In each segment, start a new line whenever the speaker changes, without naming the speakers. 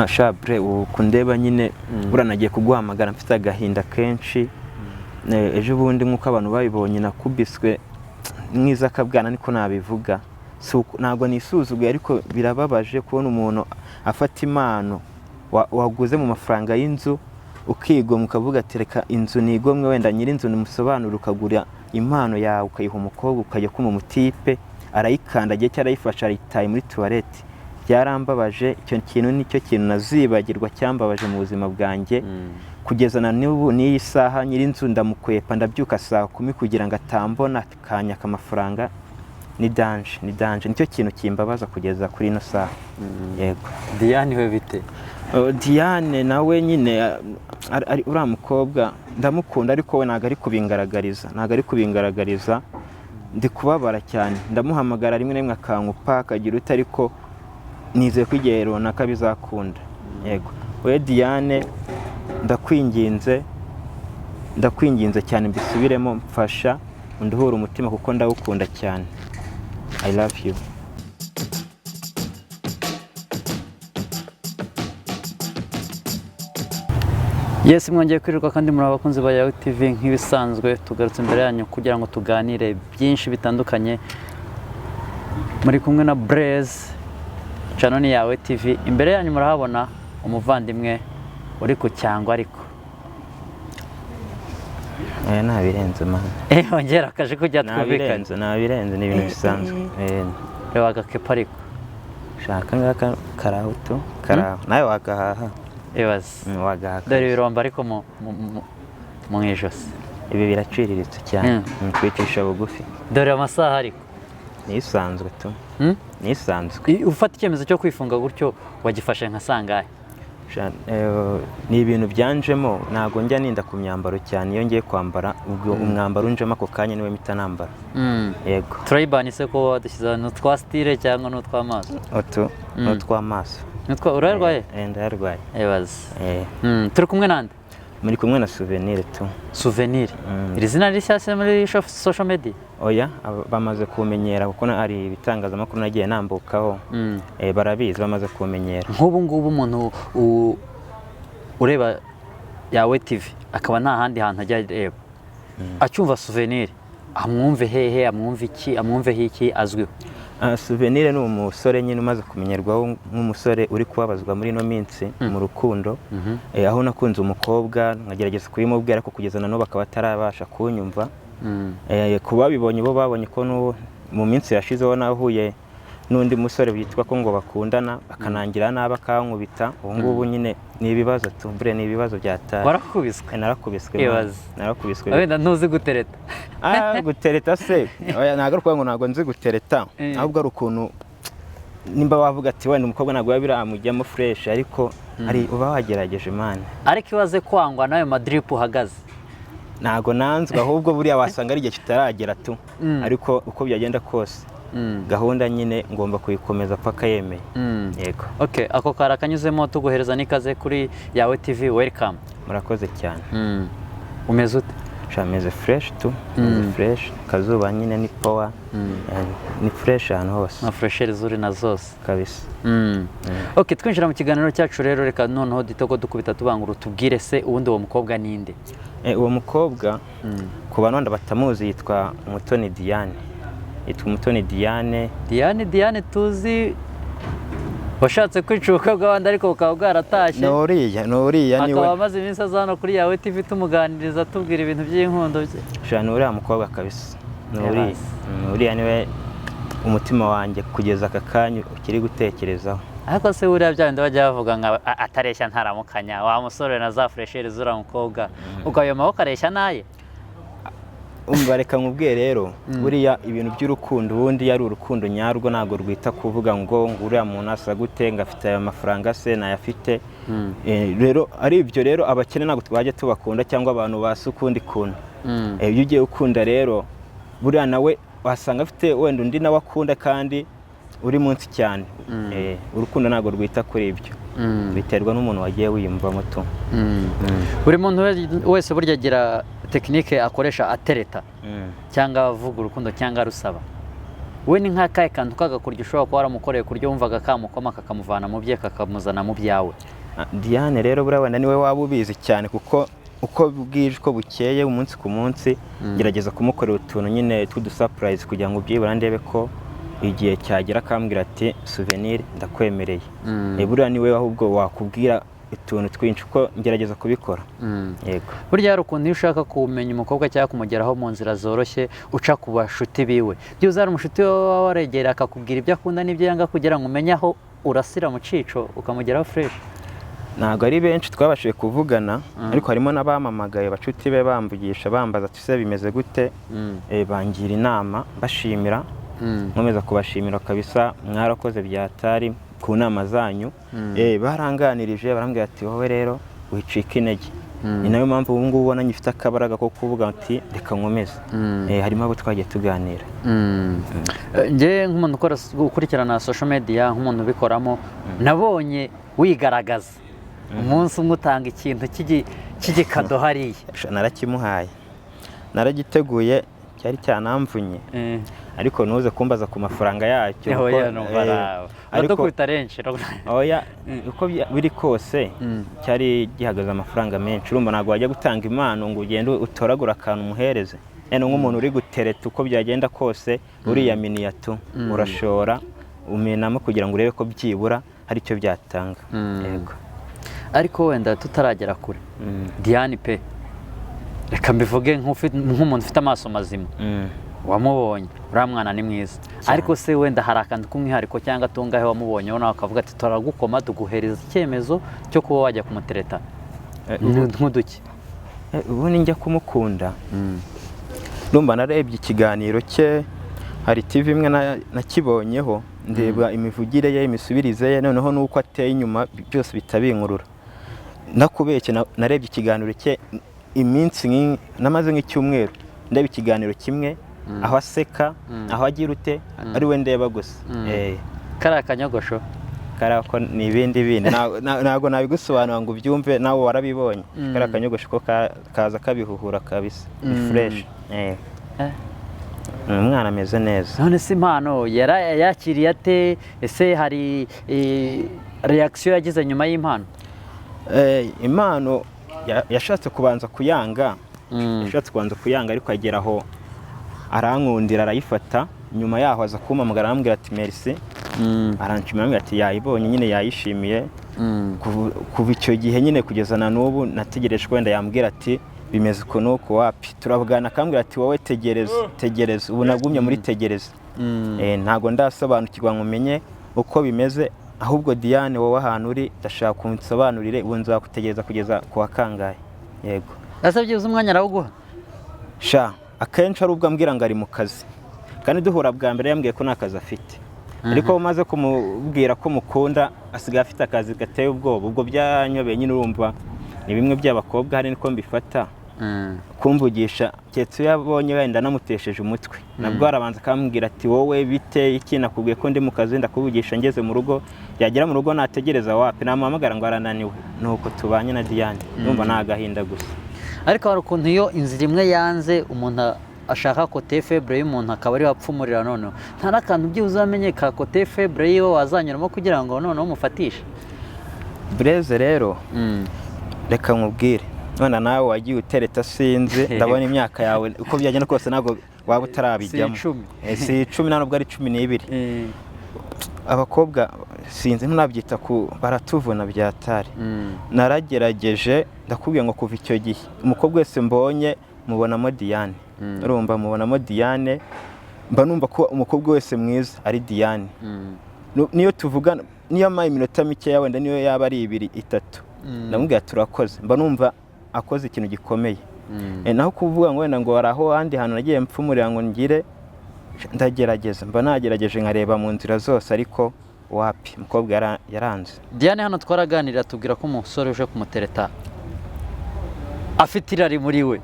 Shabure ubu kundeba nyine buriya nagiye kuguhamagara mfite agahinda kenshi. Ejo bundi nk'uko abantu babibonye nakubiswe nk'izakabwana, niko nabivuga. Ntabwo nisuzuguye, ariko birababaje kubona umuntu afata impano waguze mu mafaranga y'inzu, ukigomwa ukavuga ati reka inzu nigomwe, wenda nyir'inzu nimusobanure, ukagura impano yawe ukayiha umukobwa, ukajya kuma umutipe arayikandagiye cyangwa arayifashe arayitaye muri tuwarete. Byarambabaje. Icyo kintu nicyo kintu nazibagirwa cyambabaje mu buzima bwanjye kugeza na n'ubu n'iyi saha. Nyir'inzu ndamukwepa, ndabyuka saa 10 kugira ngo atambona akanyaka amafaranga. Ni danger, ni danger. Nicyo kintu kimbabaza kugeza kuri ino saha, yego.
Diane we bite?
Diane nawe nyine uriya mukobwa ndamukunda, ariko we ntabwo ari kubingaragariza, ntabwo ari kubingaragariza. Ndi kubabara cyane. Ndamuhamagara rimwe na rimwe akankupa, akagira ute, ariko nizeye ko igihe runaka bizakunda. Yego we Diane, ndakwinginze, ndakwinginze cyane, mbisubiremo, mfasha unduhure umutima kuko ndawukunda cyane. I love you.
Yes, mwongeye kwirirwa kandi muri abakunzi ba Yawe TV. Nk'ibisanzwe tugarutse imbere yanyu kugira ngo tuganire byinshi bitandukanye. Muri kumwe na Blaise, channel ni Yawe TV. Imbere yanyu murahabona umuvandimwe uri ku cyangwa ariko
Aya ntabirenze man.
Ongera akaje kujya twumvikane.
Ntabirenze, ntabirenze, ni ibintu bisanzwe.
Reba agakepa ariko.
Shaka ngaka karaho tu, karaho nawe wagahaha.
Ibaze.
Wagahaha.
Dore ibirombo ariko mu ijosi.
Ibi biraciriritse cyane. Twicisha bugufi.
Dore amasaha ariko.
Nisanzwe tu. Nisanzwe.
Ufata icyemezo cyo kwifunga gutyo wagifashe nka sangahe?
Ni ibintu byanjemo. Ntabwo njya ninda ku myambaro cyane. Iyo ngiye kwambara ubwo umwambaro unjemo ako kanya niwe mpita nambara. Yego.
Turayibani se ko wadushyize ni utwa style cyangwa ni utw'amaso?
Utu ni utw'amaso.
Urarwaye?
Ndayarwaye.
Ibaze. Turi kumwe nande?
Muri kumwe na Souvenir tu.
Souvenir. Iri zina rishyashya muri social media?
Oya, bamaze kumenyera kuko ari ibitangazamakuru nagiye nambukaho. Barabizi, bamaze kumenyera.
Nk'ubu ngubu umuntu ureba Yawe TV akaba nta handi hantu ajya areba, acyumva Souvenir, amwumve hehe, amwumve iki, amwumveho iki azwiho?
Souvenir ni umusore nyine umaze kumenyerwaho nk'umusore uri kubabazwa muri ino minsi mu rukundo. Aho nakunze umukobwa nkagerageza kubimubwira, ariko kugeza na n'ubu akaba atarabasha kunyumva. Ku babibonye bo babonye ko mu minsi yashizeho nahuye n'undi musore witwa ko ngo bakundana, bakanangira nabi akankubita. Ubu ngubu nyine ni ibibazo tumbure, ni ibibazo byataye.
Warakubiswe?
Narakubiswe.
Ibaze.
Narakubiswe.
Wenda ntuzi gutereta.
Gutereta se, oya, ntabwo ari ukuvuga ngo ntabwo nzi gutereta, ahubwo ari ukuntu nimba wavuga ati wenda umukobwa ntabwo biba biramujyamo fresh, ariko ari uba wagerageje man.
Ariko ibaze kwangwa n'ayo madripu uhagaze.
Ntabwo nanzwe, ahubwo buriya wasanga ari igihe kitaragera tu. Ariko uko byagenda kose gahunda nyine ngomba kuyikomeza paka yemeye. Yego.
Okay, ako kari akanyuzemo tuguhereza n'ikaze kuri Yawe TV, welcome.
Murakoze cyane.
Umeze ute?
Sha meze fresh tu, meze fresh. Kazuba nyine ni power. Ni fresh ahantu hose.
Na fresheri zuri na zose.
Kabisa.
Okay, twinjira mu kiganiro cyacu rero, reka noneho ditoko dukubita tubangura, utubwire se ubundi uwo mukobwa ninde?
Uwo mukobwa ku bantu wenda batamuzi yitwa Umutoni Diane. Yitwa Umutoni Diane.
Diane, Diane tuzi washatse kwica ubukwe bw'abandi ariko bukaba bwaratashye.
Nuriya, nuriya niwe.
Akaba amaze iminsi aza hano kuri Yawe TV tumuganiriza tubwira ibintu by'inkundo bye.
Sha nuriya mukobwa kabisa. Nuriya.
Yes.
Nuriya niwe umutima wanjye kugeza aka kanya ukiri gutekerezaho.
Ariko se buriya bya bindi bajya bavuga ngo atareshya ntaramukanya, wa musore na za fresheri z'uriya mukobwa, ubwo ayo maboko areshya n'aye?
Umva reka nkubwiye rero, buriya ibintu by'urukundo ubundi yari urukundo nyarwo ntabwo rwita kuvuga ngo uriya muntu asa gute, ngo afite aya mafaranga se nayafite. Rero ari ibyo rero abakene ntabwo twajya tubakunda cyangwa abantu basa ukundi kuntu. Iyo ugiye ukunda rero buriya nawe wasanga afite wenda undi nawe akunda kandi uri munsi cyane. Urukundo ntabwo rwita kuri ibyo. Biterwa n'umuntu wagiye wiyumvamo tu.
Buri muntu wese burya agira tekinike akoresha atereta cyangwa avuga urukundo cyangwa arusaba. We ni nk'akahe kantu k'agakuryo ushobora kuba waramukoreye ku buryo wumvaga kamukoma kakamuvana mu bye kakamuzana mu byawe?
Diane rero buriya wenda niwe waba ubizi cyane, kuko uko bwije uko bukeye, umunsi ku munsi, ngerageza kumukorera utuntu nyine tw'udusurprise kugira ngo byibura ndebe ko igihe cyagera akambwira ati: "Souvenir, ndakwemereye." Buriya niwe ahubwo wakubwira utuntu twinshi uko ngerageza kubikora. Yego.
Burya hari ukuntu iyo ushaka kumenya umukobwa cyangwa kumugeraho mu nzira zoroshye uca ku bashuti biwe. Byibuze hari umushuti we waba waregera akakubwira ibyo akunda n'ibyo yanga kugira ngo umenye aho urasira mu cico ukamugeraho fresh?
Ntabwo ari benshi twabashije kuvugana, ariko harimo n'abamamagaye bacuti be, bamvugisha, bambaza ati: "Se bimeze gute?" Bangira inama, bashimira, nkomeza kubashimira kabisa, mwarakoze byatari ku nama zanyu. Baranganirije, barambwira ati: "Wowe rero wicika intege." Ni nayo mpamvu ubu ngubu ubona ngifite akabaraga ko kuvuga ati: "Reka nkomeze." Harimo abo twagiye tuganira.
Njye nk'umuntu ukurikirana social media, nk'umuntu ubikoramo, nabonye wigaragaza umunsi umwe utanga ikintu cy'igikado hariya.
Sha, narakimuhaye, naragiteguye, cyari cyanamvunye, ariko ntuze kumbaza ku mafaranga yacyo
Oya, numva
ariko
uradukubita renshi.
Oya, uko biri kose cyari gihagaze amafaranga menshi. Urumva ntabwo wajya gutanga impano ngo ugende utoragure akantu umuhereze. Ene nk'umuntu uri gutereta, uko byagenda kose uriya miniyatu urashora umenamo kugira ngo urebe ko byibura hari icyo byatanga. Yego.
Ariko wenda tutaragera kure, Diane pe, reka mbivuge nk'umuntu ufite amaso mazima wamubonye, uriya mwana ni mwiza. Ariko se wenda hari akantu k'umwihariko cyangwa tungahe wamubonyeho nawe akavuga ati: "Turagukoma, tuguhereza icyemezo cyo kuba wajya kumutereta"? Nk'uduki?
Ubundi njya kumukunda, ndumva narebye ikiganiro cye, hari TV imwe nakibonyeho, ndeba imivugire ye, imisubirize ye, noneho n'uko ateye inyuma, byose bitabinkurura. Nakubeshye, narebye ikiganiro cye iminsi namaze nk'icyumweru ndeba ikiganiro kimwe, aho aseka, aho agira ute, ari we ndeba gusa.
Kariya kanyogosho?
Kariya ko ni ibindi bindi. Ntabwo nabigusobanura ngo ubyumve, nawe warabibonye. Kariya kanyogosho ko kaza kabihuhura kabisa, ni fresh. Umwana ameze neza.
None se impano yakiriye ate? Ese hari reaction yagize nyuma y'impano?
Impano yashatse kubanza kuyanga, yashatse kubanza kuyanga, ariko agera aho arankundira arayifata. Nyuma yaho aza kumpamagara, arambwira ati: "Merci." Aranshimira, arambwira ati yayibonye nyine, yayishimiye. Kuva icyo gihe nyine kugeza na n'ubu nategereje ko wenda yambwira ati: "Bimeze uku n'uku." Wapi, turavugana akambwira ati: "Wowe tegereza, tegereza." Ubu nagumye muri tegereza. Ntabwo ndasobanukirwa ngo umenye uko bimeze. Ahubwo Diane, wowe ahantu uri ndashaka kunsobanurire. Ubu nzakutegereza kugeza ku wa kangahe? Yego.
Ese byibuze umwanya arawuguha?
Sha, akenshi ari ubwo ambwira ngo ari mu kazi, kandi duhura bwa mbere yambwiye ko nta kazi afite, ariko umaze kumubwira ko mukunda asigaye afite akazi gateye ubwoba. Ubwo byanyobeye nyine. Urumva ni bimwe by'abakobwa, hari niko mbifata. Kumvugisha keretse iyo abonye wenda namutesheje umutwe, nabwo arabanza akambwira ati: "Wowe bite? Iki nakubwiye ko ndi mu kazi, ndakuvugisha ngeze mu rugo." Yagera mu rugo nategereza, wapi, namuhamagara ngo arananiwe. Nuko tubanye na Diane, numva ni agahinda gusa.
Ariko hari ukuntu iyo inzira imwe yanze, umuntu ashaka côté faible y'umuntu akaba ariwe apfumurira. Noneho nta n'akantu byibuze wamenye ka côté faible yiwe wazanyuramo kugira ngo noneho umufatishe?
Bureze rero, reka nkubwire, none nawe wagiye utereta, sinzi, ndabona imyaka yawe uko byagenda kose ntabwo waba utarabijyamo.
Si 10.
Si 10, nta nubwo ari 12. Abakobwa sinzi ntunabyita ku baratuvuna byatari. Naragerageje, ndakubwiye ngo kuva icyo gihe umukobwa wese mbonye mubonamo Diane. Urumva mubonamo Diane, mba numva ko umukobwa wese mwiza ari Diane. Niyo tuvugana, niyo amaye iminota mikeya, wenda niyo yaba ari ibiri, itatu, ndamubwira turakoze, mba numva akoze ikintu gikomeye. Naho kuvuga ngo wenda ngo hari aho ahandi hantu nagiye mpfumurira ngo ngire, ndagerageza, mba nagerageje nkareba mu nzira zose, ariko wapi, umukobwa yaranze.
Diane hano twaraganira, tubwira ko umusore uje kumutereta afite irari muri we,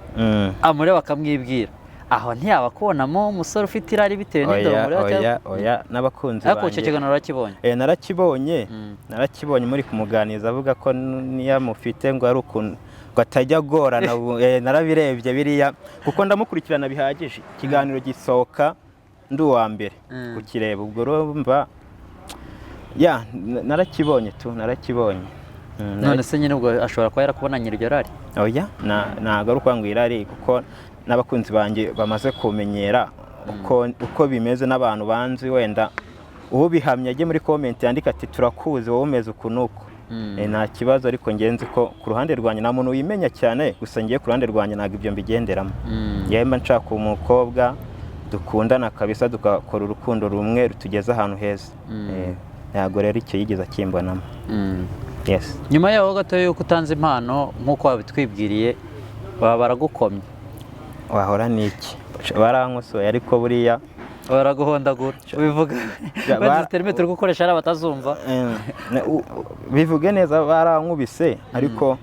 amureba akamwibwira. Aho ntiyaba akubonamo umusore ufite irari bitewe n'indoro
Oya.
mureba
Oya.
cyangwa?
Oya, n'abakunzi
Ariko icyo
banjye
kiganiro urakibonye?
Narakibonye, narakibonye muri kumuganiriza avuga ko niyo amufite ngo ari ukuntu ngo atajya agorana. Ubu, narabirebye biriya kuko ndamukurikirana bihagije. Ikiganiro gisohoka ndi uwa mbere kukireba. Ubwo urumva ya narakibonye tu, narakibonye.
None se nyine ubwo ashobora kuba yarakubonanye iryo rari?
Oya, ntabwo ari ukuvuga ngo irari, kuko n'abakunzi banjye bamaze kumenyera uko bimeze, n'abantu banzi, wenda ubihamya ajye muri comment yandika ati: "Turakuzi, wowe umeze uku n'uku." Nta kibazo, ariko ngenzi ko ku ruhande rwanjye nta muntu wimenya cyane. Gusa ngiye ku ruhande rwanjye ntabwo ibyo mbigenderamo. Njyewe mba nshaka umukobwa dukundana kabisa, tugakora urukundo rumwe rutugeza ahantu heza. Ntabwo rero icyo yigeze akimbonamo. Yes.
Nyuma yaho gato y'uko utanze impano nk'uko wabitwibwiriye, baba baragukomye.
Wahora n'iki, barankosoye, ariko buriya
Baraguhondagura, ubivuga wenda izi terme turi gukoresha hari abatazumva.
Bivuge neza, barankubise. Ariko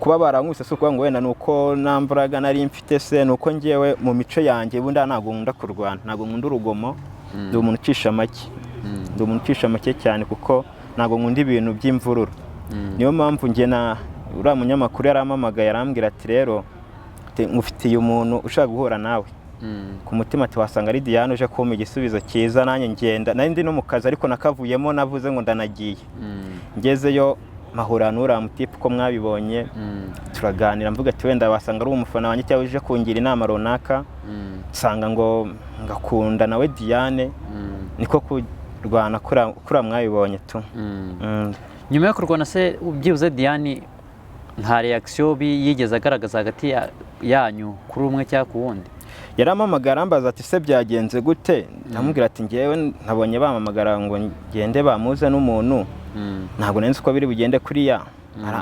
kuba barankubise si ukuvuga ngo wenda ni uko nta mbaraga nari mfite, se ni uko ngewe mu mico yanjye ubundi ntabwo nkunda kurwana, ntabwo nkunda urugomo. Ndi umuntu ucisha make, ndi umuntu ucisha make cyane, kuko ntabwo nkunda ibintu by'imvururu. Niyo mpamvu njye na uriya munyamakuru yarampamagaye, arambwira ati: "Rero ngufitiye umuntu ushaka guhura nawe." Ku mutima ati: "Wasanga ari Diane uje kumpa igisubizo cyiza." Nanjye ngenda, nari ndi no mu kazi ariko nakavuyemo navuze ngo ndanagiye. Ngezeyo mpahura n'uriya mutipe uko mwabibonye, turaganira, mvuga ati wenda wasanga ari umufana wanjye cyangwa uje kungira inama runaka, nsanga ngo ngakunda nawe Diane, niko kurwana kuriya mwabibonye tu.
Nyuma yo kurwana se, byibuze Diane nta reaction yigeze agaragaza hagati yanyu kuri umwe cyangwa ku wundi?
Yarampamagara, arambaza ati: "Se byagenze gute?" Ndamubwira ati: "Ngewe nabonye bampamagara ngo ngende bamuze n'umuntu, ntabwo nari nzi uko biri bugende kuriya."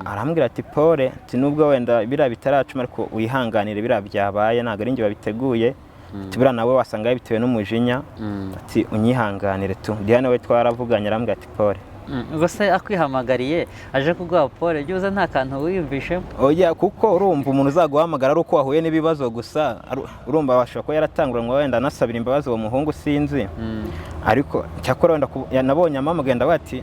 Arambwira ati: "Pole," ati: "nubwo wenda biriya bitaracuma, ariko wihanganire biriya byabaye, ntabwo ari njye babiteguye," ati: "buriya nawe wasanga bitewe n'umujinya," ati: "unyihanganire tu." Diane we twaravuganye, arambwira ati: "Pole."
Ubwo se akwihamagariye aje kuguha pole, byibuze nta kantu wiyumvishemo?
Oya, kuko urumva umuntu uzaguhamagara ari uko wahuye n'ibibazo gusa, urumva washobora kuba yaratanguranywe wenda anasabira imbabazi uwo muhungu, sinzi. Ariko cyakora wenda nabonye ampamagaye, ndavuga ati: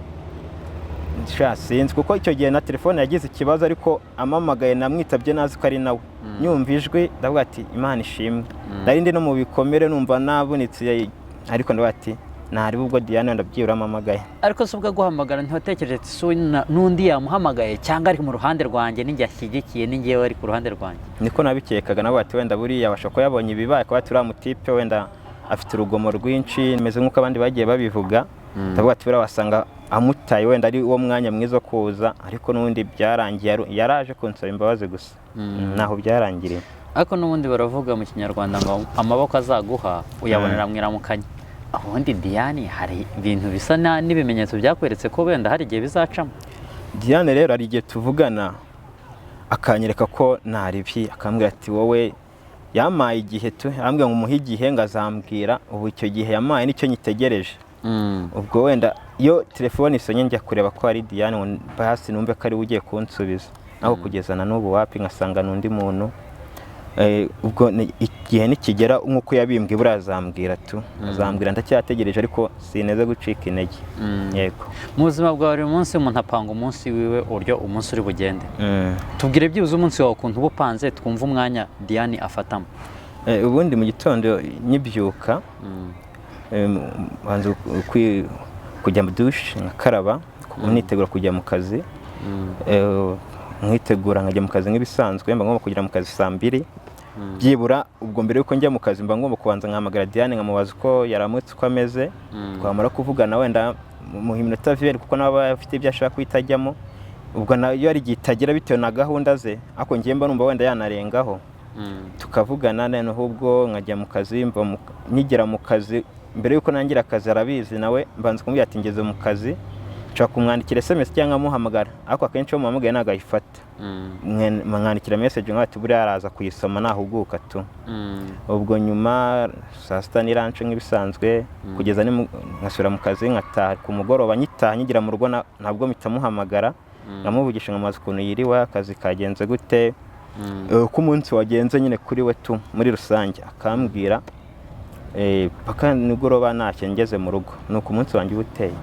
"Sha, sinzi," kuko icyo gihe na telefone yagize ikibazo, ariko amamagaye namwitabye nazi ko ari nawe. Nyumva ijwi ndavuga ati: "Imana ishimwe." Nari ndi no mu bikomere, numva navunitse, ariko ndavuga ati: "Ntari ubwo Diane wenda byibura amamagaye."
Ariko se ubwo aguhamagara ntiwatekereje ati: "Si n'undi yamuhamagaye, cyangwa ari mu ruhande rwanjye, ninjye ashyigikiye, ninjyewe ari ku ruhande rwanjye"?
Niko nabikekaga nawe, ati wenda buriya abasha kuba yabonye ibibaye, akaba ati: "Uriya mutipe wenda afite urugomo rwinshi," meze nk'uko abandi bagiye babivuga. Ndavuga ati: "Buriya wasanga amutaye, wenda ari wo mwanya mwiza wo kuza." Ariko n'ubundi byarangiye yaraje kunsaba imbabazi gusa, ntaho byarangiriye.
Ariko n'ubundi baravuga mu Kinyarwanda ngo amaboko azaguha uyabonera mu iramukanya. Ubundi Diane hari ibintu bisa n'ibimenyetso byakweretse ko wenda hari igihe bizacamo?
Diane rero hari igihe tuvugana akanyereka ko ntaribi, akambwira ati: "Wowe," yampaye igihe tu, arambwira ngo umuhe igihe ngo azambwira. Ubu icyo gihe yampaye nicyo nyitegereje. Ubwo wenda iyo telefone isonye njya kureba ko ari Diane, ngo basi numve ko ari we ugiye kunsubiza, naho kugeza na n'ubu wapi, ngasanga n'undi muntu. Ubwo igihe nikigera nk'uko yabimbwiye, buriya azambwira tu, azambwira. Ndacyategereje, ariko sineze gucika intege. Yego.
Mu buzima bwa buri munsi umuntu apanga umunsi wiwe, uburyo umunsi uri bugende. Tubwire byibuze umunsi wawe ukuntu uba upanze, twumve umwanya Diane afatamo.
Ubundi mu gitondo nkibyuka, mbanza kujya mu douche nkakaraba, nitegura kujya mu kazi. Nkitegura nkajya mu kazi nk'ibisanzwe. Mba ngomba kugera mu kazi saa 2 byibura. Ubwo mbere yuko njya mu kazi mba ngomba kubanza nkahamagara Diane, nkamubaza uko yaramutse, uko ameze. Twamara kuvugana wenda muha iminota veri, kuko nawe aba afite ibyo ashaka guhita ajyamo. Ubwo nayo hari igihe itagera bitewe na gahunda ze, ariko ngiye mba numva wenda yanarengaho, tukavugana. Noneho ubwo nkajya mu kazi. Nkigera mu kazi, mbere yuko nangira akazi, arabizi nawe, mbanza kumubwira ati: "Ngeze mu kazi." Nshobora kumwandikira SMS cyangwa nkamuhamagara, ariko akenshi iyo muhamagaye ntabwo ayifata. Mwandikira message nkaho ati: "Buriya araza kuyisoma nahuguka tu." Ubwo nyuma saa sita ni lunch nk'ibisanzwe, kugeza nkasubira mu kazi, nkataha ku mugoroba. Nyitaha, nkigira mu rugo, ntabwo mpita muhamagara, nkamuvugisha, nkamubaza ukuntu yiriwe, akazi kagenze gute, uko umunsi wagenze nyine kuri we tu muri rusange, akambwira paka nigoroba ntacyo ngeze mu rugo. Ni uko umunsi wanjye uba uteye.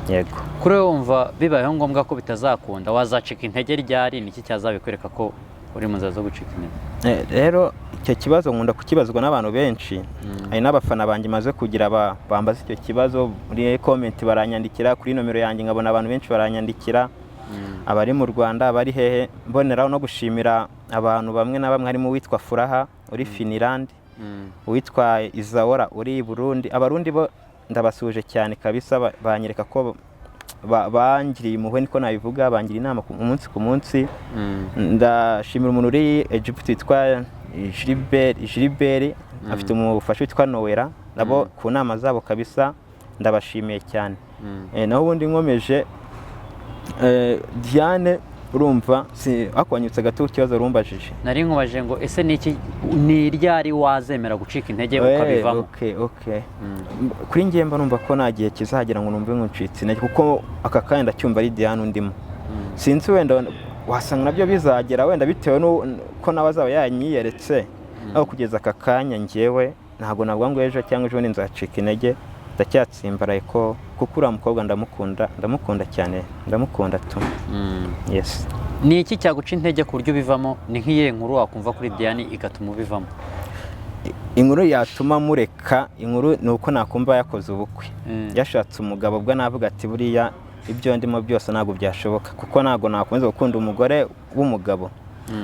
Yego.
Kuri wowe wumva bibayeho ngombwa ko bitazakunda, wazacika intege ryari? Niki cyazabikwereka ko uri mu nzira zo gucika intege?
Rero icyo kibazo nkunda kukibazwa n'abantu benshi. Hari n'abafana banjye maze kugira bambaza icyo kibazo muri comment, baranyandikira kuri nomero yanjye, nkabona abantu benshi baranyandikira, abari mu Rwanda, abari hehe. Mboneraho no gushimira abantu bamwe na bamwe, harimo uwitwa Furaha uri Finland, uwitwa Izawora uri i Burundi. Abarundi bo ndabasuhuje cyane kabisa, banyereka ko bangiriye impuhwe, niko nabivuga, bangiriye inama umunsi ku munsi. Ndashimira umuntu uri Egypt witwa Gilbert, afite umufasha witwa Noella, nabo ku nama zabo kabisa ndabashimiye cyane. Naho ubundi nkomeje, Diane, urumva si akwanyutse gato ikibazo rumbajije.
Nari nkubajije ngo ese ni iki, ni ryari wazemera gucika intege ukabivamo?
Okay. Kuri njye mba numva ko nta gihe kizagera ngo numve ngo ncitse intege, kuko aka kanya ndacyumva ari Diane undimo. Sinzi, wenda wasanga nabyo bizagera, wenda bitewe n'uko nawe azaba yanyiyeretse, aho kugeza aka kanya njyewe ntabwo navuga ngo ejo cyangwa ejo bundi nzacika intege. Ndacyatsimbaraye ko kuko uriya mukobwa ndamukunda, ndamukunda cyane, ndamukunda tu. Yes.
Ni iki cyaguca intege ku buryo ubivamo? Ni nk'iyihe nkuru wakumva kuri Diane igatuma ubivamo?
Inkuru yatuma mureka, inkuru ni uko nakumva yakoze ubukwe, yashatse umugabo, ubwo navuga ati buriya ibyo ndimo byose ntabwo byashoboka, kuko ntabwo nakomeza gukunda umugore w'umugabo.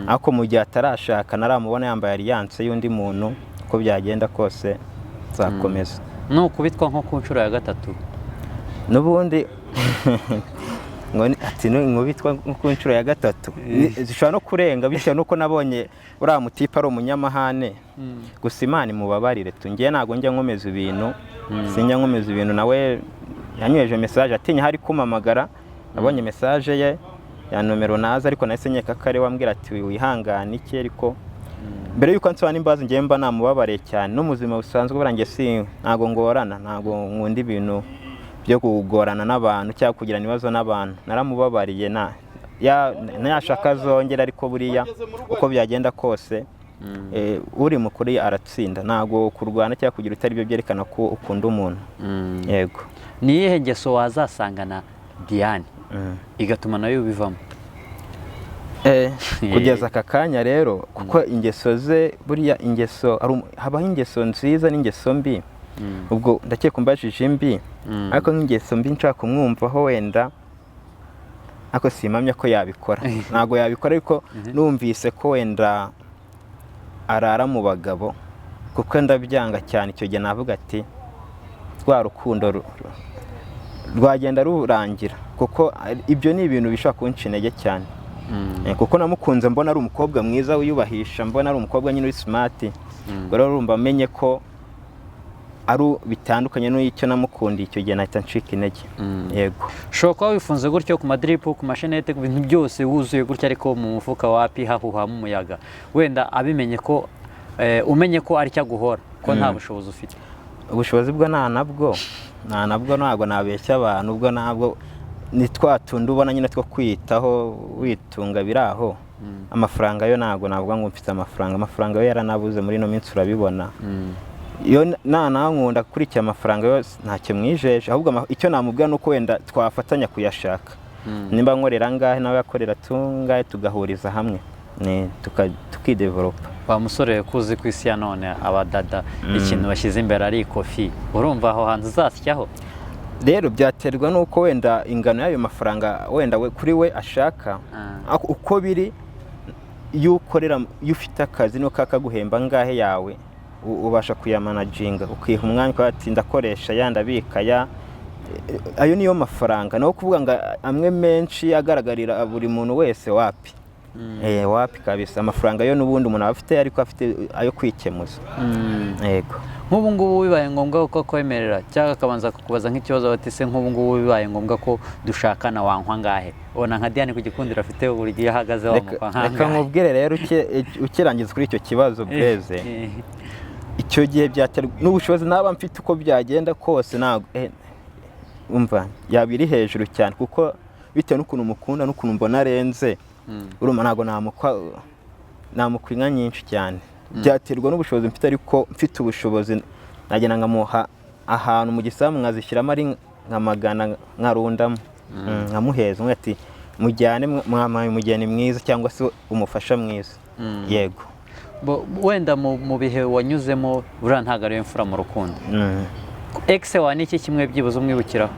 Ariko mu gihe atarashaka, naramubona yambaye alliance y'undi muntu, uko byagenda kose nzakomeza.
Nukubitwa nko ku nshuro ya gatatu?
N'ubundi ngo ati nkubitwa nko ku nshuro ya gatatu, zishobora no kurenga, bitewe n'uko nabonye uriya mutipe ari umunyamahane. Gusa Imana imubabarire, tungiye ntabwo njya nkomeza ibintu, sinjya nkomeza ibintu. Nawe yanyoheje message atinya hari kumpamagara, nabonye message ye ya nomero naza, ariko nahise nkeka ko ari we, ambwira ati wihangane iki. Ariko mbere yuko ansaba n'imbabazi, njyewe mba namubabariye cyane. No mu buzima busanzwe burangiye si ntabwo ngorana, ntabwo nkunda ibintu byo kugorana n'abantu cyangwa kugirana ibibazo n'abantu. Naramubabariye, na nayashaka azongera, ariko buriya uko byagenda kose, uri mukuri aratsinda. Ntabwo kurwana cyangwa kugira utari byo byerekana ko ukunda umuntu. Yego.
Ni iyihe ngeso wazasangana Diane igatuma nayo ubivamo?
Kugeza aka kanya rero, kuko ingeso ze, buriya ingeso habaho ingeso nziza n'ingeso mbi. Ubwo ndakeka umbajije imbi, ariko nk'ingeso mbi nshaka kumwumvaho wenda, ariko simpamya ko yabikora, ntabwo yabikora, ariko numvise ko wenda arara mu bagabo, kuko ndabyanga cyane, icyo gihe navuga ati rwa rukundo rwagenda rurangira, kuko ibyo ni ibintu bishobora kunca intege cyane. Kuko namukunze mbona ari umukobwa mwiza wiyubahisha, mbona ari umukobwa nyine uri smart. Ubwo rero urumva amenye ko ari bitandukanye n'icyo namukundiye, icyo gihe nahita ncika intege. Yego.
Ushobora kuba wifunze gutyo ku madripu, ku mashenete, ku bintu byose wuzuye gutya, ariko mu mufuka wapi, hahuhamo umuyaga. Wenda abimenye ko umenye ko ari cyo aguhora, ko nta bushobozi ufite.
Ubushobozi bwo nta nabwo, nta nabwo, ntabwo nabeshya abantu. Ubwo ntabwo ni twa tundi ubona nyine two kwiyitaho, witunga biri aho. Amafaranga yo ntabwo navuga ngo mfite amafaranga, amafaranga yo yaranabuze muri ino minsi, urabibona. Iyo nankunda gukurikira amafaranga yo ntacyo mwijeje, ahubwo icyo namubwira ni uko wenda twafatanya kuyashaka. Nimba nkorera angahe, nawe akorera tungahe, tugahuriza hamwe tukidevelopa.
Wa musore, kuzi ku isi ya none abadada ikintu bashyize imbere ari ikofi, urumva aho hantu uzasyaho?
Rero byaterwa n'uko wenda ingano y'ayo mafaranga wenda we kuri we ashaka. Ariko uko biri, iyo ukorera, iyo ufite akazi nuko kakaguhemba angahe yawe, ubasha kuyamanaginga, ukiha umwanya ukavuga ati ndakoresha ya, ndabika ya. Ayo niyo mafaranga. Naho kuvuga ngo amwe menshi agaragarira buri muntu wese, wapi. Wapi kabisa. Amafaranga yo n'ubundi umuntu aba afite, ariko afite ayo kwikemuza. Yego.
Nk'ubu ngubu bibaye ngombwa ko akwemerera cyangwa akabanza kukubaza nk'ikibazo bati se nk'ubu ngubu bibaye ngombwa ko dushakana wankwa angahe? Ubona nka Diane ku gikundiro afite, buri gihe ahagaze
Reka
wamukwa
reka
nk'angahe?
nkubwire rero, ukirangiza kuri icyo kibazo Blaise, icyo gihe byaterwa n'ubushobozi naba mfite. Uko byagenda kose ntabwo umva yaba iri hejuru cyane, kuko bitewe n'ukuntu mukunda n'ukuntu mbona arenze, urumva ntabwo namukwa inka nyinshi cyane. Byaterwa n'ubushobozi mfite, ariko mfite ubushobozi nagenda nkamuha ahantu mu gisambu, nkazishyiramo ari nka magana, nkarundamo, nkamuheza, nkamubwira ati mujyane, mwampaye umugeni mwiza cyangwa se umufasha mwiza. Yego.
Wenda mu bihe wanyuzemo, buriya ntabwo ariyo mfura mu rukundo. Ex wa ni iki kimwe byibuze umwibukiraho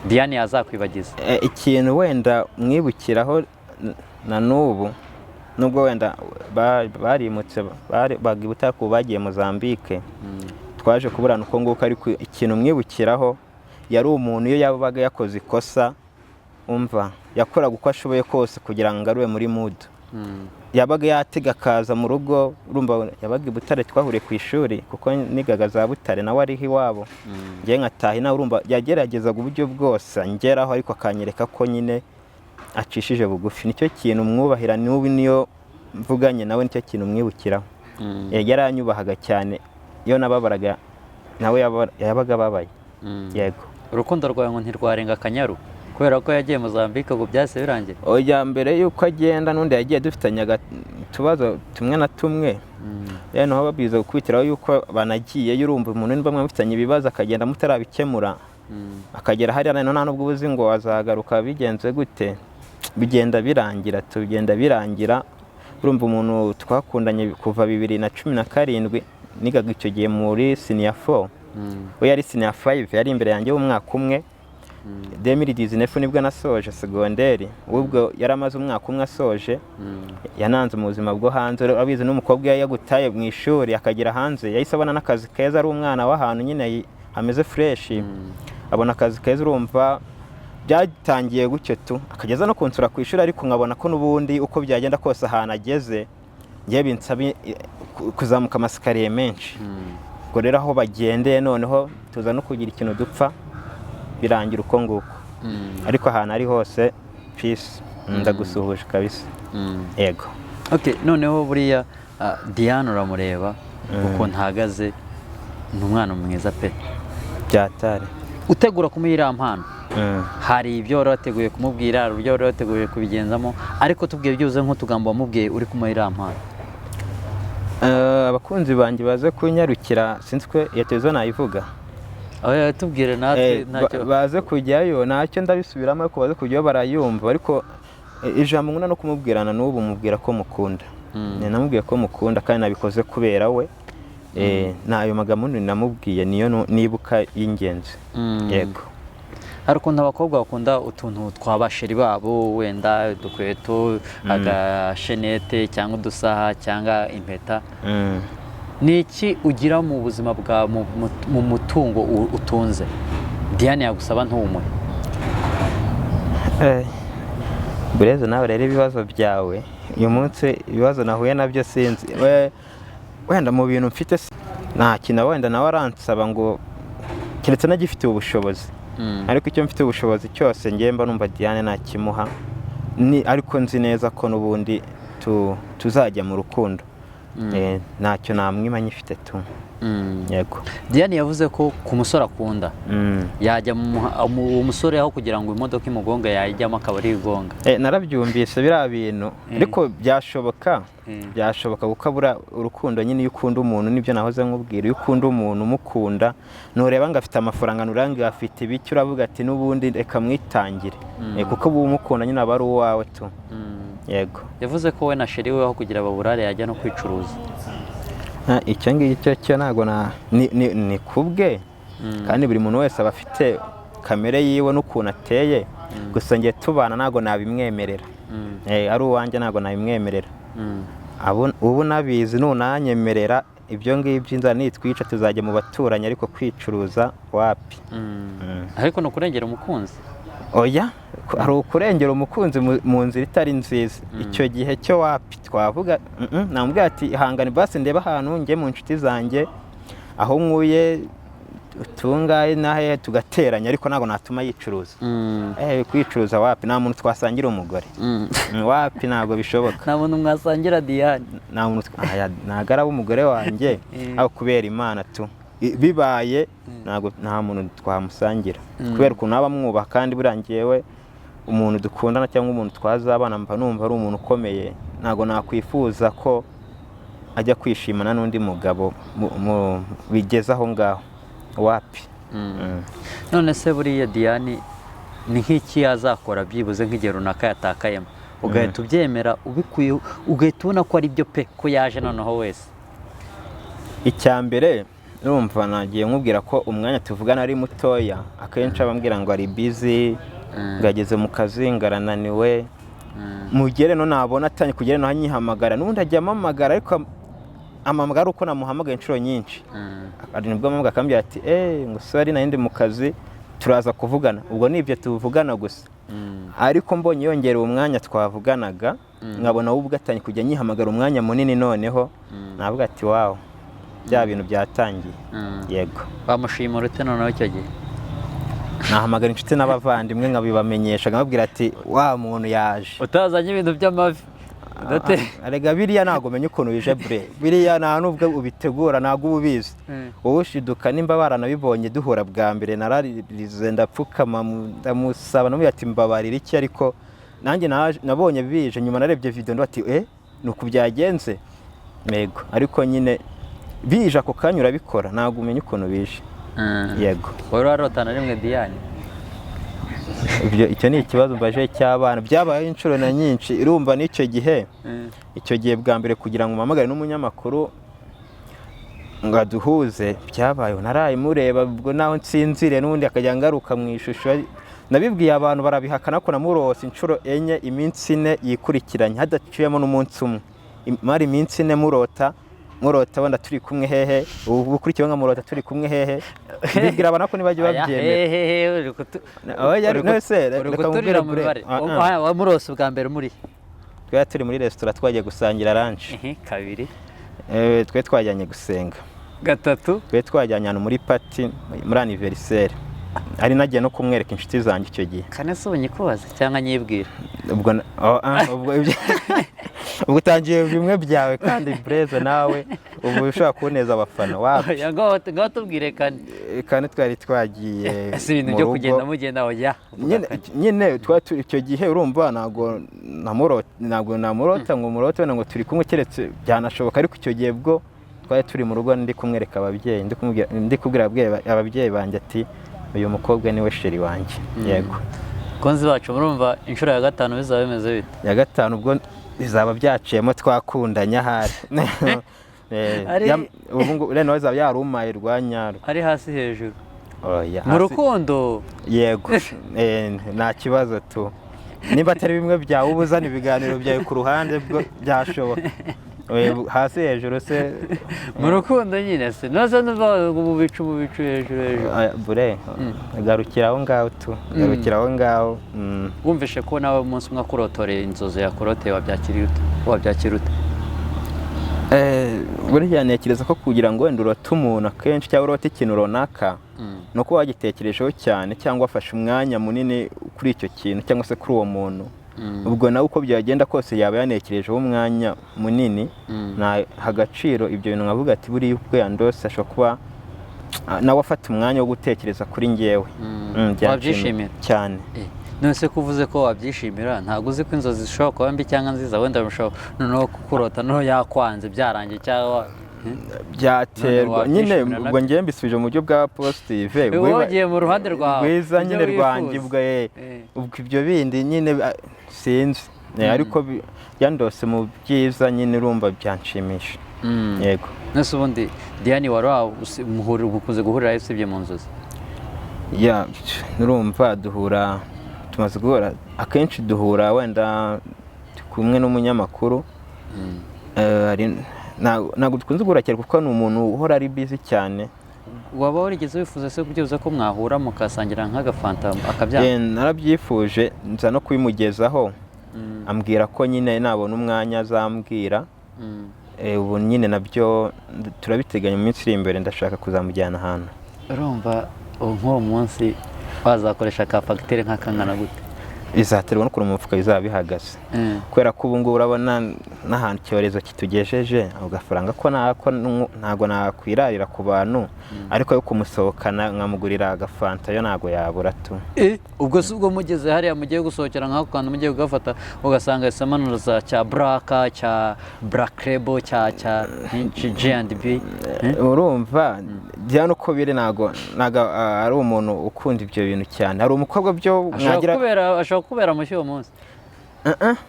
Diane yazakwibagiza?
Ikintu wenda mwibukiraho na n'ubu, nubwo wenda barimutse, baga i Butare, ubu bagiye Mozambique, twaje kuburana uko nguko, ariko ikintu mwibukiraho, yari umuntu iyo yabaga yakoze ikosa, umva, yakoraga uko ashoboye kose kugira ngo ngarure muri mood. Yabaga yatega akaza mu rugo, urumva yabaga i Butare, twahuriye ku ishuri kuko nigaga za Butare, nawe ariho iwabo, njye nkataha inaha. Urumva yageragezaga uburyo bwose angeraho, ariko akanyereka ko nyine acishije bugufi. Nicyo kintu mwubahira n'ubu, niyo mvuganye nawe nicyo kintu mwibukiraho. Yaranyubahaga cyane, iyo nababaraga nawe yabaga ababaye. Yego.
Urukundo rwawe ngo ntirwarenga Akanyaru kubera ko yagiye Mozambique, ngo byahise birangira?
Oya, mbere y'uko agenda n'undi yagiye dufitanye utubazo tumwe na tumwe. Rero naho babwiza gukubitiraho yuko banagiyeyo, urumva umuntu nimba mufitanye ibibazo akagenda mutarabikemura, akagera hariya noneho nta nubwo uba uzi ngo azagaruka bigenze gute. Bigenda birangira, tugenda birangira. Urumva umuntu twakundanye kuva 2017, nigaga icyo gihe muri senior four, we yari senior five, yari imbere yanjye w'umwaka umwe. 2019 nibwo nasoje segonderi, ubwo yari amaze umwaka umwe asoje. Yananze mu buzima bwo hanze. Abizi n'umukobwa iyo yagutaye mu ishuri akagera hanze, yahise abona n'akazi keza, ari umwana w'ahantu nyine hameze fresh, abona akazi keza. Urumva byatangiye gutyo tu, akageza no kunsura ku ishuri, ariko nkabona ko n'ubundi uko byagenda kose ahantu ageze ngewe binsaba kuzamuka amasikariye menshi. Ubwo rero aho bagendeye noneho tuza no kugira ikintu dupfa, birangira uko nguko. Ariko ahantu ari hose, peace, ndagusuhuje kabisa. Yego.
Okay, noneho buriya Diane uramureba ukuntu ahagaze, ni umwana mwiza pe.
Byatare.
Utegura kumuha iriya mpano, hari ibyo wari wateguye kumubwira, hari uburyo wari wateguye kubigenzamo, ariko tubwiye byibuze nk'utugambo wamubwiye uri kumuha iriya mpano.
Abakunzi banjye baze kunyarukira, sinzi ko iyo televiziyo nayivuga.
Aho tubwire natwe ntacyo.
Baze kujyayo, ntacyo ndabisubiramo, ariko baze kujyayo barayumva. Ariko ijambo nkunda no kumubwirana n'ubu, mubwira ko mukunda. Namubwiye ko mukunda kandi nabikoze kubera we. N'ayo magambo namubwiye niyo nibuka y'ingenzi. Yego.
Hari ukuntu abakobwa bakunda utuntu twa ba chéri babo, wenda udukweto, agashenete cyangwa udusaha cyangwa impeta. Ni iki ugira mu buzima bwa mu mutungo utunze Diane yagusaba ntuwumuhe?
Bureze nawe rero ibibazo byawe uyu munsi, ibibazo nahuye nabyo sinzi. Wenda mu bintu mfite nta kintu wenda nawe aransaba ngo keretse nagifitiye ubushobozi. Ariko icyo mfite ubushobozi cyose ngewe mba numva Diane nakimuha ni, ariko nzi neza ko n'ubundi tuzajya mu rukundo. Ntacyo namwima nyifite tu. Yego.
Diane yavuze ko ku musore akunda yajya uwo musore aho kugira ngo imodoka imugonge yayijyamo akaba ari igonga.
Narabyumvise biriya bintu, ariko byashoboka. Byashoboka kuko buriya urukundo nyine, iyo ukunda umuntu, nibyo nahoze nkubwira, iyo ukunda umuntu umukunda, ntureba ngo afite amafaranga, ntureba ngo afite ibiki, uravuga ati n'ubundi reka mwitangire. Kuko uba umukunda nyine, aba ari uwawe tu. Yego.
Yavuze ko we na chéri we aho kugira baburare yajya no kwicuruza.
Icyo ngicyo cyo ntabwo na ni kubwe, kandi buri muntu wese aba afite kamere yiwe n'ukuntu ateye. Gusa njye tubana ntabwo nabimwemerera. Ari uwanjye ntabwo nabimwemerera. Ubu nabizi nunanyemerera ibyo ngibyo, inzara nitwica tuzajya mu baturanyi, ariko kwicuruza wapi.
Ariko ni ukurengera umukunzi.
Oya, hari ukurengera umukunzi mu nzira itari nziza. Icyo gihe cyo wapi, twavuga namubwira ati ihangane basi ndebe ahantu njye mu nshuti zanjye aho nkuye utungaye nahe tugateranya, ariko ntabwo natuma yicuruza. Kwicuruza wapi, nta muntu twasangira umugore. Wapi, ntabwo bishoboka.
Nta muntu mwasangira Diane?
Nta muntu ntabwo araba umugore wanjye, aho kubera Imana tu. Bibaye ntabwo nta muntu twamusangira kubera ukuntu aba amwubaha, kandi buriya njyewe umuntu dukundana cyangwa umuntu twazabana mba numva ari umuntu ukomeye. Ntabwo nakwifuza ko ajya kwishimana n'undi mugabo bigeze aho ngaho, wapi.
None se buriya Diane ni nk'iki yazakora byibuze nk'igihe runaka yatakayemo? Ugahita ubyemera ubikuye, ugahita ubona ko ari byo pe, ko yaje noneho wese.
Icya mbere, urumva nagiye nkubwira ko umwanya tuvugana ari mutoya. Akenshi abambwira ngo ari busy, ngo ageze mu kazi, ngo arananiwe. Mugere no nabona atangiye kugera no anyihamagara, n'ubundi ajya ampamagara, ariko ampamagara ari uko namuhamagaye inshuro nyinshi. Ari nibwo ampamagara akambwira ati: "Eee," ngo, "sorry, nari ndi mu kazi, turaza kuvugana." Ubwo ni ibyo tuvugana gusa, ariko mbonye yongereye umwanya twavuganaga, nkabona we ubwo atangiye kujya anyihamagara umwanya munini, noneho navuga ati: "Wow, bya bintu byatangiye." Yego.
Wamushimira ute noneho icyo gihe?
Nahamagara inshuti n'abavandimwe nkabibamenyesha, nkababwira ati: "Wa muntu yaje."
Utazanye ibintu by'amavi.
Erega biriya ntabwo umenya ukuntu bije bure. Biriya nta nubwo ubitegura, ntabwo uba ubizi. Wowe ushiduka nimba baranabibonye duhura bwa mbere, nararize, ndapfukama, ndamusaba, namubwira ati: "Mbabarira iki?" Ariko nanjye nabonye bije nyuma, narebye video, ndavuga ati: "Eh, ni uku byagenze." Yego, ariko nyine bije ako kanya urabikora, ntabwo umenya ukuntu bije. Yego.
Wari warotana rimwe Diane?
Ibyo, icyo ni ikibazo mbaje cy'abana, byabayeho inshuro na nyinshi. Urumva n'icyo gihe, icyo gihe bwa mbere kugira ngo umpamagare n'umunyamakuru ngo aduhuze, byabayeho naraye mureba, ubwo naho nsinzire n'ubundi akajya ngaruka mu ishusho. Nabibwiye abantu barabihakana ko namurose inshuro 4, iminsi 4 yikurikiranye hadaciyemo n'umunsi umwe. Mara iminsi 4 murota, murota wenda turi kumwe hehe, ubu bukurikiyeho nkamurota turi kumwe hehe. Mbibwira abantu ko ntibajya babyemera.
Hehehe,
Oya, none se,
uri
reka
guturira
nkubwire
mu
bure.
mibare.
Ah, ah.
Wamurose ubwa mbere muri
Twari turi muri resitora, twagiye gusangira lunch.
Kabiri?
Twari twajyanye gusenga.
Gatatu?
Twari twajyanye ahantu muri party, muri anniversaire, ari nagiye no kumwereka inshuti zanjye icyo gihe.
Kane se ubu nyikubaze cyangwa nyibwira?
Ubwo oh, ah, ubwo utangiye bimwe byawe kandi Blaise, nawe ubu ushobora kuboneza abafana wapi?
Oya, ngaho tubwire kane.
Kane twari twagiye
Si ibintu
mu
byo
rugo.
kugenda mugenda, oya, vuga
Nyine
kane.
nyine twari icyo gihe urumva ntabwo namurota ngo murote wenda ngo turi kumwe, keretse byanashoboka. Ariko icyo gihe bwo twari turi mu rugo, ndi kumwereka ababyeyi, ndi kubwira ababyeyi banjye ati: "Uyu mukobwa niwe chérie wanjye." Yego.
Bakunzi bacu, murumva inshuro ya gatanu bizaba bimeze bite?
Ya gatanu ubwo bizaba byaciyemo, twakundanye ahari. Ubu ngubu rero nawe azaba yarumaye rwa nyarwo.
Ari hasi hejuru.
Oya,
mu rukundo.
Yego. Nta kibazo tu, niba atari bimwe byawe uba uzana ibiganiro byawe ku ruhande, bwo byashoboka. Hasi hejuru se?
Mu rukundo nyine se noze nuva mu bicu, mu bicu, hejuru hejuru.
Bure, garukira aho ngaho tu, garukira aho ngaho.
Wumvishe ko nawe umunsi umwe akurotoreye inzozi yakuroteye, wabyakira ute, wabyakira ute?
Buriya ntekereza ko kugira ngo wenda urote umuntu akenshi cyangwa urote ikintu runaka, ni uko wagitekerejeho cyane cyangwa wafashe umwanya munini kuri icyo kintu cyangwa se kuri uwo muntu. Ubwo nawe uko byagenda kose yaba yanekerejeho umwanya munini, naha agaciro ibyo bintu, nkavuga ati: "Buriya ubwo yandose ashobora kuba nawe afata umwanya wo gutekereza kuri njyewe." Byanshimira
Wabyishimira?
cyane.
None se ko uvuze ko wabyishimira, ntabwo uzi ko inzozi zishobora kuba mbi cyangwa nziza? Wenda bishobora noneho kukurota noneho yakwanze byarangiye cyangwa
Byaterwa
None
nyine.
wabyishimira
Ubwo ngewe mbisubije mu buryo bwa positive.
Wowe ugiye mu ruhande rwawe,
rwiza
ibyo
nyine rwanjye.
wifuza.
Ubwo ubwo ibyo bindi nyine sinzi. Ariko yandose mu byiza nyine, urumva byanshimisha. Yego.
None se ubundi Diane wari mukunze guhurira usibye mu nzozi?
Ya, urumva duhura, tumaze guhura akenshi, duhura wenda kumwe n'umunyamakuru. Ntabwo dukunze guhura cyane kuko ni umuntu uhora ari busy cyane.
Waba warigeze wifuza se kubyibuza ko mwahura mukasangira nk'agafanta akabyanga?
Narabyifuje, nza no kubimugezaho, ambwira ko nyine nabona umwanya azambwira. Ubu nyine nabyo turabiteganya mu minsi iri imbere, ndashaka kuzamujyana ahantu.
Urumva ubu nk'uwo munsi wazakoresha ka fagitire nk'akangana gute?
Bizaterwa n'ukuntu mu mufuka bizaba bihagaze, kubera ko ubu ngubu urabona n'ahantu icyorezo kitugejeje, ako gafaranga ko nako ntabwo nakwirarira ku bantu, ariko yo kumusohokana nkamugurira agafanta yo ntabwo yabura tu.
Ubwo si ubwo mugeze hariya mugiye gusohokera nk'ako kantu mugiye kugafata, ugasanga yahise amanuza cya Black, cya Black Label, cya G&B?
Urumva byano uko biri, ntabwo ari umuntu ukunda ibyo bintu cyane. Hari umukobwa byo
Ashobora
mwagira
kubera, ashobora kubera mushya uwo munsi.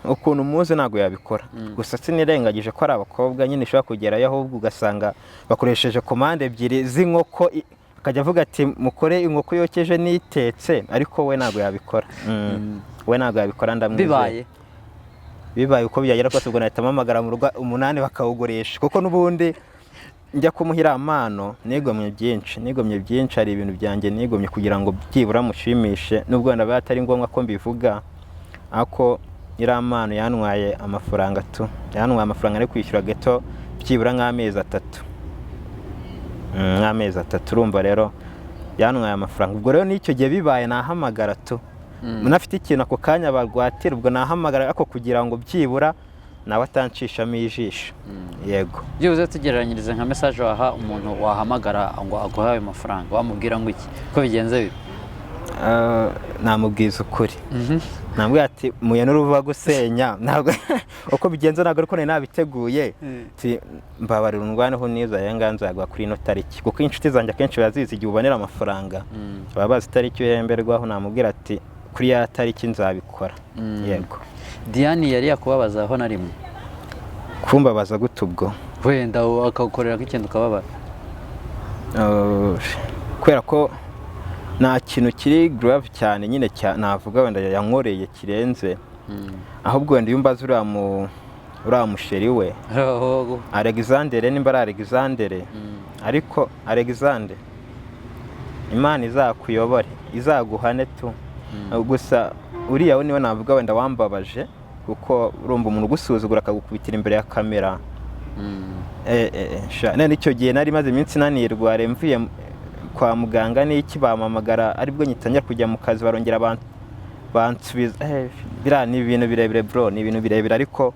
Ukuntu muzi ntabwo yabikora. Gusa sinirengagije ko ari abakobwa nyine ushobora kugerayo, ahubwo ugasanga bakoresheje komande ebyiri z'inkoko, akajya avuga ati mukore inkoko yokeje n'itetse, ariko we ntabwo yabikora. We ntabwo yabikora, ndamwizeye.
Bibaye?
Bibaye, uko byagera kose, ubwo nahita mpamagara mu rugo umunani bakawugurisha, kuko n'ubundi njya kumuha iriya mpano nigomwe byinshi, nigomwe byinshi. Hari ibintu byanjye nigomye kugira ngo byibura mushimishe, nubwo wenda biba atari ngombwa ko mbivuga, ariko iriya mpano yantwaye amafaranga tu, yantwaye amafaranga ari kwishyura gato byibura nk'amezi 3. Nk'amezi 3. Urumva rero yantwaye amafaranga. Ubwo rero n'icyo gihe bibaye nahamagara tu, unafite ikintu ako kanya barwatira, ubwo nahamagara ariko kugira ngo byibura nawe atanshishamo ijisho. Yego.
Byibuze tugereranyirize nka message waha umuntu wahamagara ngo aguhe ayo mafaranga, wamubwira ngo iki ko bigenze bite?
Namubwiza ukuri, namubwira ati muye n'uruva gusenya, ntabwo uko bigenze, ntabwo ariko nari nabiteguye. Ati mbabarira undwaneho neza, aya ngaya nzayaguha kuri ino tariki, kuko inshuti zanjye akenshi barazizi, igihe ubonera amafaranga baba bazi itariki uhemberwaho. Namubwira ati kuri ya tariki nzabikora. Yego.
Diane yari yakubabazaho na rimwe?
Kumbabaza gute ubwo?
Wenda akagukorera nk'ikintu ukababara.
Kubera ko nta kintu kiri grave cyane nyine navuga wenda yankoreye kirenze, ahubwo wenda iyo umbaza uriya musheri we Alexandre, nimba ari Alexandre, ariko Alexandre, Imana izakuyobore, izaguhane tu. Gusa uriya we niwe navuga wenda wambabaje, kuko urumva umuntu ugusuzugura akagukubitira imbere ya kamera. Sha, none icyo gihe nari maze iminsi nanirwara, mvuye kwa muganga n'iki, bampamagara aribwo ngitangira kujya mu kazi, barongera bansubiza. Biriya ni ibintu birebire bro, ni ibintu birebire, ariko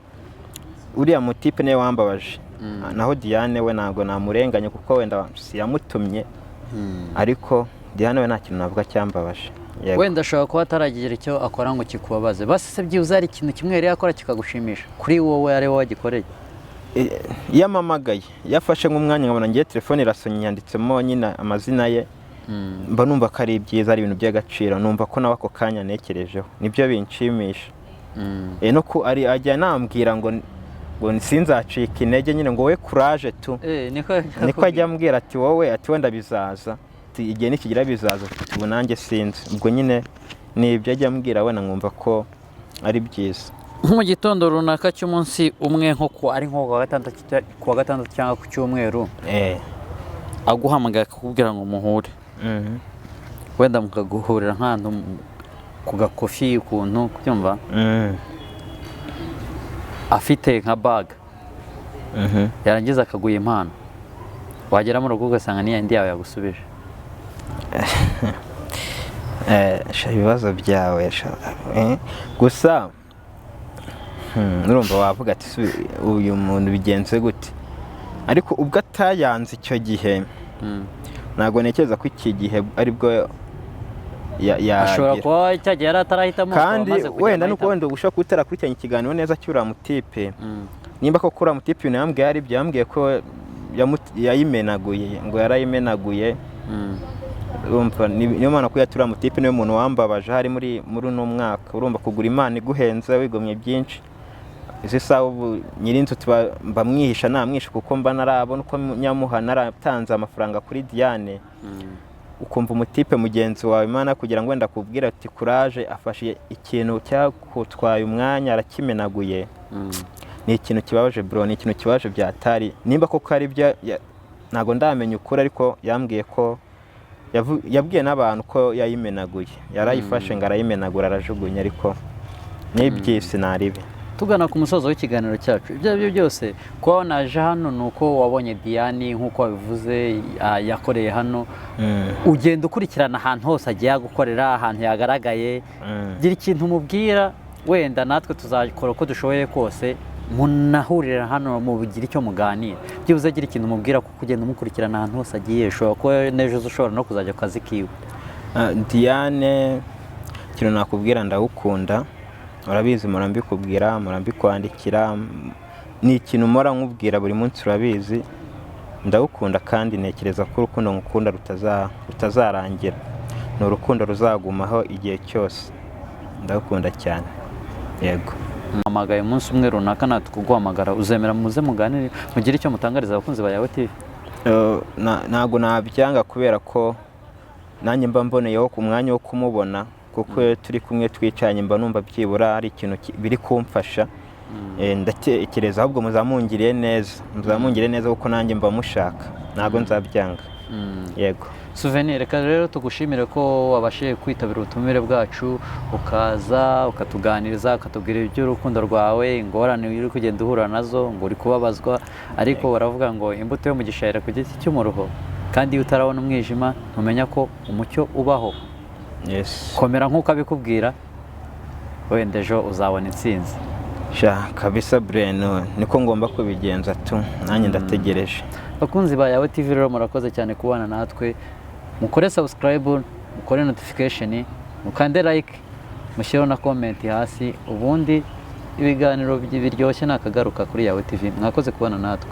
uriya mutipe niwe wambabaje. Naho Diane we ntabwo namurenganya, kuko wenda siyamutumye, ariko Diane we nta kintu navuga cyambabaje. Yego.
Wenda ashobora kuba ataragira icyo akora ngo kikubabaze, basi se byibuze hari ikintu kimwe yari yakora kikagushimisha kuri wowe ari wowe wagikoreye?
Iyo amamagaye, iyo afashe nk'umwanya nkabona ngiye telefone irasonye yanditsemo nyine amazina ye, mba numva ko ari byiza, ari ibintu by'agaciro, numva ko nawe ako kanya nekerejeho, nibyo binshimisha. No ku ari ajya anambwira ngo sinzacika intege nyine, ngo we courage tu.
Niko
Niko ajya ambwira ati wowe, ati wenda bizaza, ati igihe nikigira bizaza, ati ubu nanjye sinzi. Ubwo nyine ni ibyo ajya ambwira, wenda nkumva ko ari byiza.
Nko mu gitondo runaka cy'umunsi umwe, nko ku ari nko kuwa gatandatu cyangwa ku cyumweru, aguhamagaye akakubwira ngo muhure, wenda mukaguhurira nk'ahantu ku gakofi ukuntu kubyumva, afite nka baga, yarangiza akaguha impano, wagera mu rugo ugasanga niya indi yawe yagusubije.
Sha, ibibazo byawe sha, gusa urumva wavuga ati uyu muntu bigenze gute?" Ariko ubwo atayanze icyo gihe, ntabwo ntekereza ko iki gihe aribwo
Ashobora
yagira.
kuba cya gihe yari atarahitamo, akaba
Kandi
amaze kugira
wenda nuko
amahitamo.
wenda ushobora kuba utarakurikiranye ikiganiro neza cy'uriya mutipe, nimba koko uriya mutipe ibintu yambwiye ari byo, yambwiye ko yayimenaguye, ngo yarayimenaguye. Urumva niyo mpamvu ko uriya mutipe niwe muntu wambabaje hari muri uno mwaka. Urumva kugura imana iguhenze wigomye byinshi, izi saha ubu nyir'inzu tuba mba mwihisha, namwisha, kuko mba narabona uko nyamuha, naratanze amafaranga kuri Diane. Ukumva umutipe mugenzi wawe, Imana kugira ngo wenda akubwire ati courage, afashe ikintu cyakutwaye umwanya arakimenaguye. Ni ikintu kibabaje bro, ni ikintu kibabaje byatari. Nimba koko ari byo, ntabwo ndamenya ukuri, ariko yambwiye ko yabwiye n'abantu ko yayimenaguye, yarayifashe ngo arayimenagura arajugunya, ariko n'iby'isi naribi.
Tugana ku musozo w'ikiganiro cyacu, ibyo ari byo byose kuba wanaje hano ni uko wabonye Diane nk'uko wabivuze, yakoreye hano, ugenda ukurikirana ahantu hose agiye gukorera, ahantu yagaragaye. Gira ikintu umubwira, wenda natwe tuzakora uko dushoboye kose munahurira hano mugire icyo muganira. Byibuze gira ikintu umubwira, kuko ugenda umukurikirana ahantu hose agiye, ushobora kuba n'ejo ushobora no kuzajya ku kazi kiwe.
Diane, ikintu nakubwira, ndagukunda, urabizi, murambikubwira, murambikwandikira, ni ikintu mpora nkubwira buri munsi, urabizi, ndagukunda kandi ntekereza ko urukundo ngukunda rutazarangira, ni urukundo ruzagumaho igihe cyose. Ndagukunda cyane, yego.
Hamagaye umunsi umwe runaka natukuguhamagara, uzemera muze muganire, mugire icyo mutangariza abakunzi ba Yawe TV?
Ntabwo nabyanga, kubera ko nanjye mba mboneyeho ku mwanya wo kumubona, kuko iyo turi kumwe twicaranye mba numva byibura hari ikintu biri kumfasha. Ndatekereza ahubwo muzamungiriye neza, muzamungiriye neza, kuko nanjye mba mushaka, ntabwo nzabyanga. Yego.
Souvenir, reka rero tugushimire ko wabashije kwitabira ubutumire bwacu, ukaza ukatuganiriza, ukatubwira iby'urukundo rwawe, ingorane uri kugenda uhura nazo, ngo uri kubabazwa, ariko baravuga ngo imbuto y'umugisha yera ku giti cy'umuruho, kandi iyo utarabona umwijima ntumenya ko umucyo ubaho.
Yes.
Komera nk'uko abikubwira, wenda ejo uzabona intsinzi.
Sha kabisa Breno, niko ngomba kubigenza tu, nanjye ndategereje.
Bakunzi ba Yawe TV rero, murakoze cyane kubana natwe. Mukore subscribe, mukore notification, mukande like, mushyireho na comment hasi, ubundi ibiganiro biryoshye nakagaruka kuri Yawe TV. Mwakoze kubana natwe.